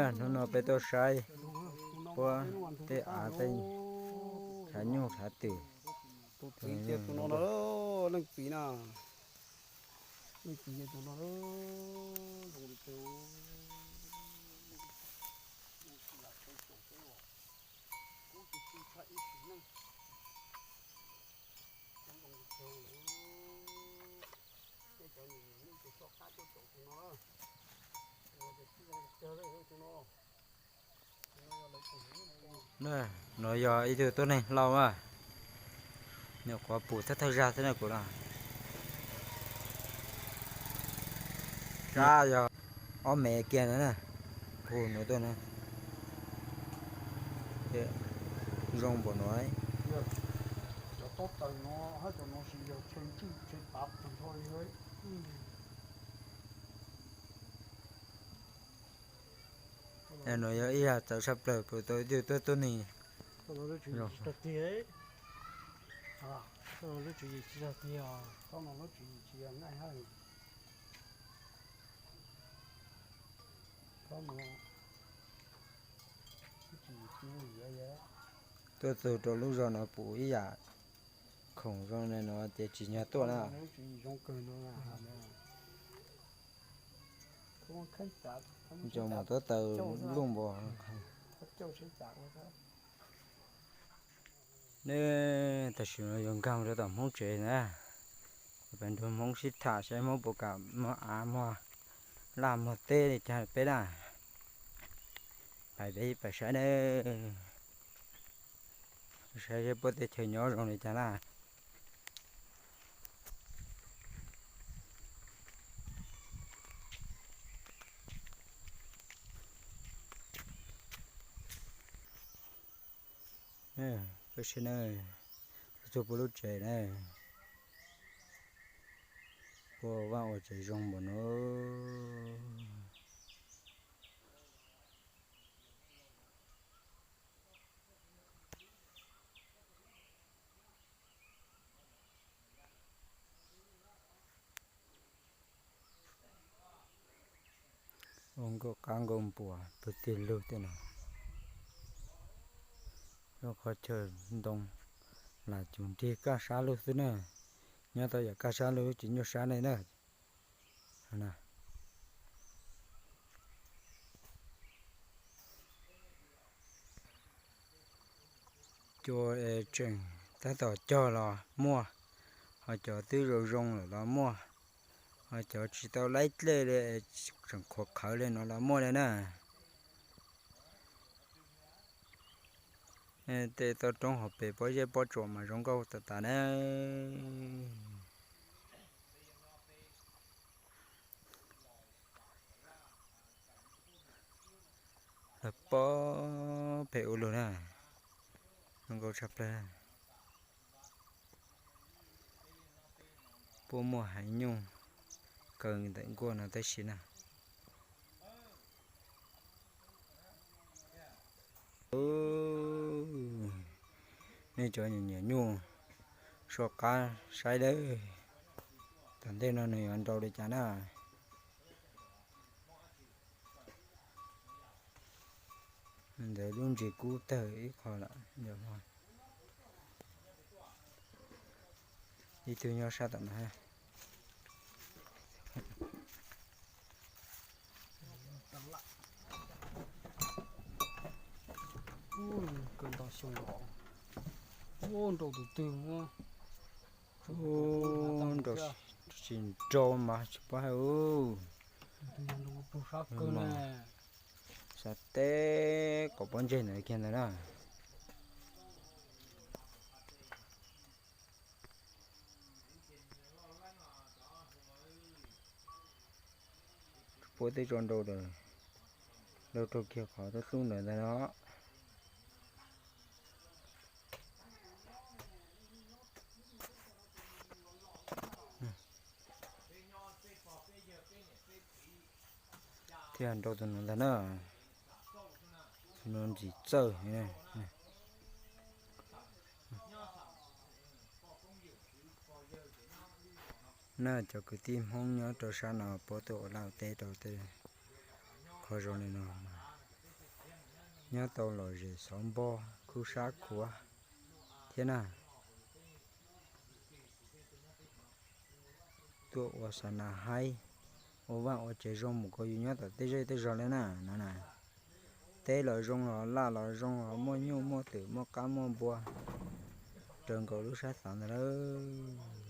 Hnub no peb tuaj saib puab tej av tej, hav nyuj hav twm. Tus txiv cia tus no, leej txiv na, leej txiv cia tus no, zoo li cas, kuv tsis tshua ib sim neej, zoo li cas, tej cov niam niam nej tus soj qab tuaj caum tus no, tus no ces tsis zoo li cas li tus no. No yog ib tug tuab neeg hlau na, nyuam qhuav pum thawj thawj zag xwb na kuv no. Sab yog ob mev kiag no na, pum nuav tuaj na, zoo npaum nuav. Nuav yog ib yam txawv tshaj plaws pum tau ib tug tuab neeg. Tuaj txug rau lub zog no pum ib yam khoom zoo li no ces tsim nyog tuaj na. Cov mom tuab taws luj npaum. Neb tam sim no yuav nkag rau tom Hmoob tsev na, peb nrug Hmoob sib tham saib Hmoob puas kam muag av muag laj muag teb li cas peb na. Pais peb pais saib na, saib seb puab teb chaws nyob zoo li cas na. Peb saib na, txug puab lub tsev na, puab vaj ua tsev zoo npaum no. Ua nkauj qab nkauj npuas pug tig lug tej no. Lub qhov chaw ntoo lam cum nrig kaj sab lug xwb na. Nyob tau yam kaj sab lug tsis nyuaj sab li na. Cua tseem tab tom cog los muaj, ho cov twb zoo zoo lawm los muaj, ho cov tsis tau laib dlej li, tseem qhuav qhawv li no los muaj li na. Tej toj roob hauv pes pob zeb pob tsuas mas zoo nkauj tas tas na. Lawv pob pem ua luaj na, zoo nkauj tshaj plaws. Puab muaj heev nyuj kaw ntawm nkuaj no tab sis na. Nej cov nyiam nyuj, soj qab saib lawm, tom ntej no nws yuav nrau li cas na. Ntawd lub ntsis kub tawg ib qho lawm. Ib tug nyob sab tom no. Kawg ntau xyoo los, nrau tus twg, nrau tsis nrau mas tsis paub hais. Sab teb kom pob ntseg ntawd kiag ntawd na. Puab twb tso nrau, nrau raug kiag qhov tub tub ntawd ntag no. Thiaj nrau tus no ntag na. Tus no ntxim txawj. Na cov kwv tij Hmoob nyob rau sab no puab tuaj ua laj teb rau tej qhov zoo li no mas Nyob tau lom zem xov npog khub sab khuav thiab na. Tuaj ua xa nas haib, ua vaj ua tsev zoo mus kom yus nyob tom tej zej tej zos li na no na. Teb los zoo los laj los zoo los muaj nyuj muaj twm muaj qab muaj npua raws nkaus lub sab xav ntag lauj.